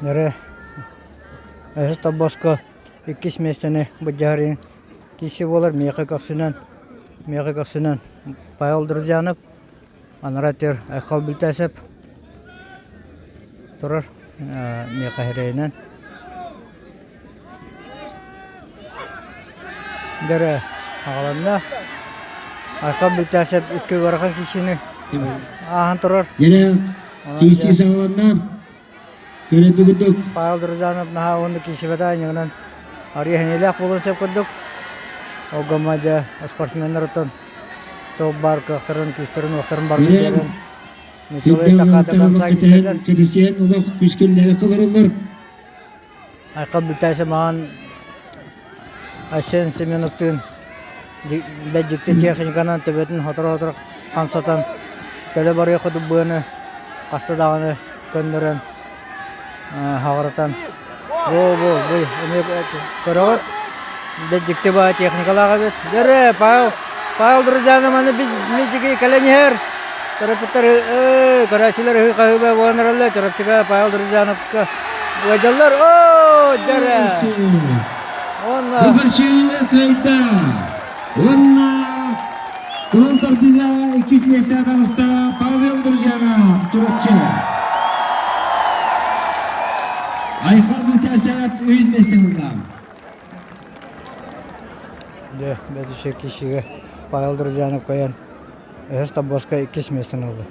Эрэ өһөс тоббоско иккис миэстэни былдьаһарын киси буолар миэхэ көхсүнэн миэхэ көхсүнэн Павел Друзьянов анараа өттүгэр Айхал Бүлтээсэп турар миэхэ сирэйинэн Дэрэ аҕаланна. Айхал Бүлтээсэп икки ыарахан киисини ааһан турар. Дэрэ киисии саҕаланна. Көрөтү курдук. Павел Друзанов наһаа уонна киисибэтэ анньыгынан арыйа сэниэлээх буолуон сөп курдук. Ол гымма дьэ спортсменнар оттон туох баар кыахтарын, күүстэрин-уохтарын барытын биэрэн Сирдэ уолаттар кэтэһэн, кэтэсиһэн олох күүскүллээбэккэ олороллор. Айхал Бүтэсэ маҕан Айсен Семеновтыын бэрт дьикти техниканан төбөтүн сотору-сотору хамсатан төлө барыах курдук быаны хаста даҕаны көннөрөн хаҕырытан бу-бу бу эмиэ көрөҕүт бэрт дьикти баҕайы техникалаах эбит дьэрэ Павел Павел Друзьяны маны мидьиги кэлэн иһэр Төрөппүттэр ыы көрөөччүлэр ыһыы-хаһыы буолан эрэллэр. Чурапчыга Павел Друзьяновка ыалдьаллар. Оо, дьэрэ! Уонна Бухарчыыга кыайда. Уонна кылын тардыыга иккис миэстэ таҕыста Павел Друзьянов, Чурапчы. Айхал Бүтээсэп үһүс миэстэ ылла. Дьэ, бэдишэ кишигэ Павел Друзьянов кыайан Өһөс Тобуоска иккис миэстэни ылла.